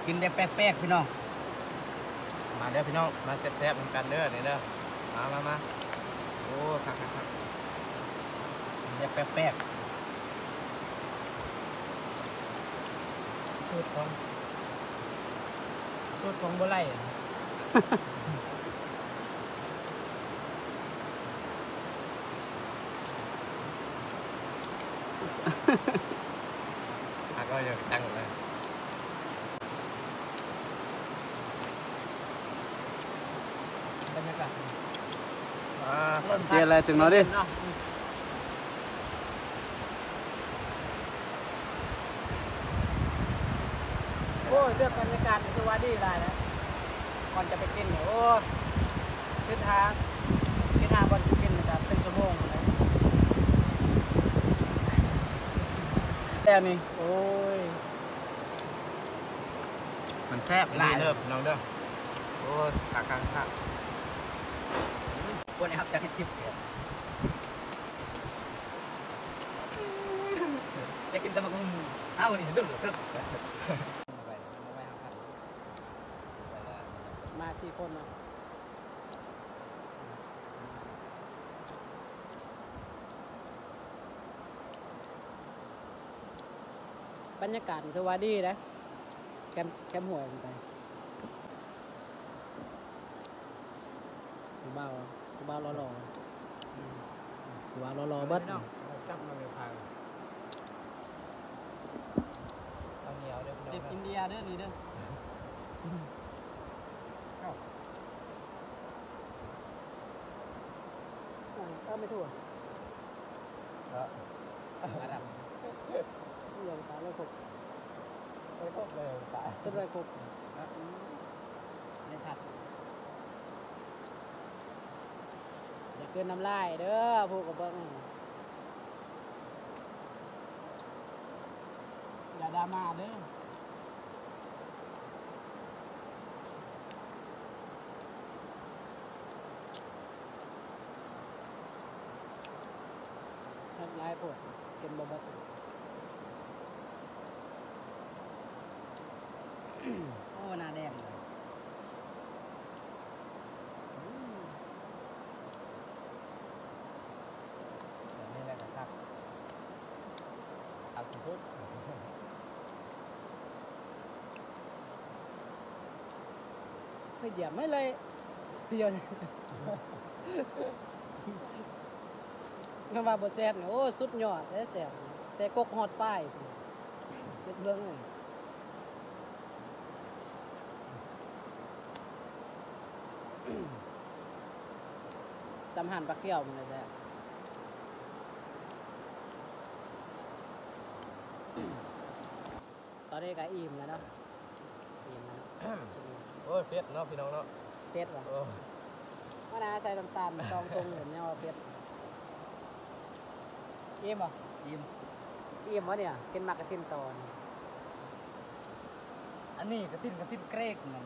ກິນແບບແປກໆ ພີ່ນ້ອງ ມາເດີພີ່ນ້ອງ ມາແຊບໆນຳກັນເດີ ນີ້ເດີ ມາໆໆ ໂອ້ ຄັກໆໆ ແບບແປກໆ ສູດຂອງ ສູດຂອງບໍ່ໄຫຼ ຫາກເຮົາຢາກຕັ້ງເລີຍ ບັນຍາກາດ ອ່າ ເຢັນແລ້ວຈັ່ງເນາະເດ້ ເນາະ ໂອ້ຍ ເລືອກບັນຍາກາດນີ້ຖືວ່າດີຫຼາຍແລ້ວ ກ່ອນຈະໄປກິນນີ້ ໂອ້ຍ ຄິດຫາ ຄິດຫາບ່ອນຊິກິນນີ້ກະເປັນຊົ່ວໂມງພຸ້ນແຫຼະ ແລ້ວນີ້ ໂອ້ຍ ມັນແຊບອີ່ຫຼີເດີພີ່ນ້ອງເດີ ໂອ້ຍ ຄັກໆໆ ຄວນໄດ້ຮັບຈາກເຮັດຄລິບ ຢາກກິນຕຳບັກຫຸ່ງ ເອົານີ້ ມາສີ່ຄົນເນາະ ບັນຍາກາດຖືວ່າດີເດ້ ແຄມ ແຄມຫ້ວຍຂຶ້ນໄປ ຜູ້ບ່າວ ຜູ້ບ່າວຫຼໍ່ໆ ຜູ້ບ່າວຫຼໍ່ໆເບິດ ເອົາໜຽວເດີພີ່ນ້ອງ ເດັກອິນເດຍເດີນີ້ເດີ ເອົາ ເອົາໄປທົ່ວ ເອີ ມາດຳ ເອີ ຕາຍແລ້ວຄົບ ໄດ້ຄົບເລີຍ ຕາຍ ເປັນໄດ້ຄົບ ອືມ ໄດ້ຄັກ ຢ່າກືນນ້ຳລາຍເດີ ຜູ້ກໍເບິ່ງ ຢ່າດຣາມາເດີ. ເຮັດຫຼາຍໂພດ ກິນບໍ່ເບິດ. ໂອ້ ໜ້າແດງເລີຍ. ອືມ ແບບນີ້ແຫຼະກໍຄັກ ຄັກທີ່ສຸດ. ໄປຢ້ຽມໃຫ້ເລີຍ ດຽວນີ້ ຄຳວ່າບໍ່ແຊບນີ້ ໂອ້ ສຸດຍອດເດ້ ແຊບ ແຕ່ກົກຮອດປາຍ ເຮັດເບິ່ງເລີຍ. ສ່ຳຫັ້ນປາກກ້ຽວມັນແທ້. ຕອນນີ້ກໍອີ່ມແລ້ວເນາະ ອີ່ມແລ້ວເນາະ. ໂອ້ຍ ເຜັດເນາະ ພີ່ນ້ອງເນາະ ເຜັດຫວາ? ໂອ້ ມານາໃສ່ນ້ຳຕານສອງຖົງ ເຫັນຍັງວ່າເຜັດ. ອີ່ມບໍ່? ອີ່ມ. ອີ່ມບໍ່ນີ້? ກິນໝາກກະທິນຕໍ່ນີ້. ອັນນີ້ກະທິນ ກະທິນເກຣກນັ້ນ.